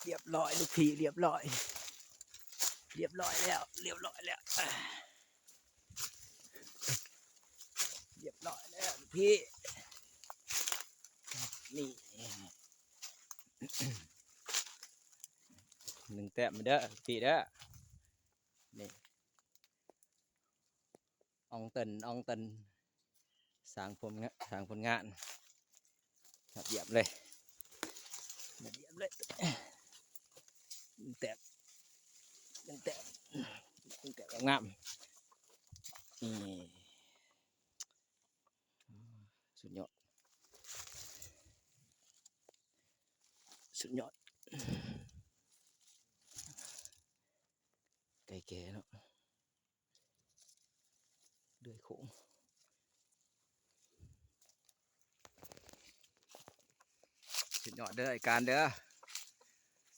ຮຽບຮ້ອຍລູກພີ່ ຮຽບຮ້ອຍ ຮຽບຮ້ອຍແລ້ວ ຮຽບຮ້ອຍແລ້ວ ຮຽບຮ້ອຍແລ້ວລູກພີ່ ນີ້ ໜຶ່ງແຕ້ມເດີພີ່ເດີ ນີ້ ອອງເຕີນ ອອງເຕີນ ສ້າງຜົນງານ ສ້າງຜົນງານ ຍອດຢ້ຽມເລີຍ ຍອດຢ້ຽມເລີຍ ແຕ້ມ ແຕ້ມ ແຕ້ມງາມໆ ນີ້ ສຸດຍອດ ສຸດຍອດ ໄກ່ແກ່ເນາະ ເລື່ອຍໂຄ້ງ ສຸດຍອດເດີອ້າຍການເດີ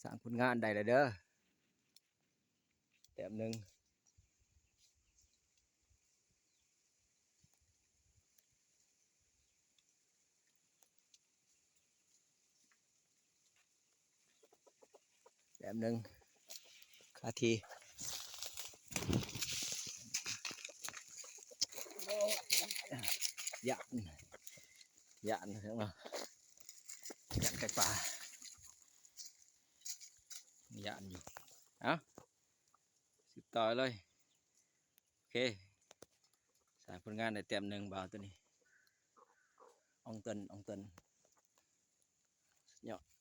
ສ້າງຜົນງານໄດ້ແລ້ວເດີ ແຕ້ມໜຶ່ງ ແຕ້ມໜຶ່ງ ຄາທີ ຢ້ານ ຢ້ານເນາະ ຢ້ານໄກ່ປ່າ ຢ້ານຢູ່ ເອົ້າ ສືບຕໍ່ເລີຍ ໂອເຄ ສ້າງຜົນງານໄດ້ແຕ້ມໜຶ່ງ ບ່າວໂຕນີ້ ອອງເຕີນ ອອງເຕີນ ສຸດຍອດ.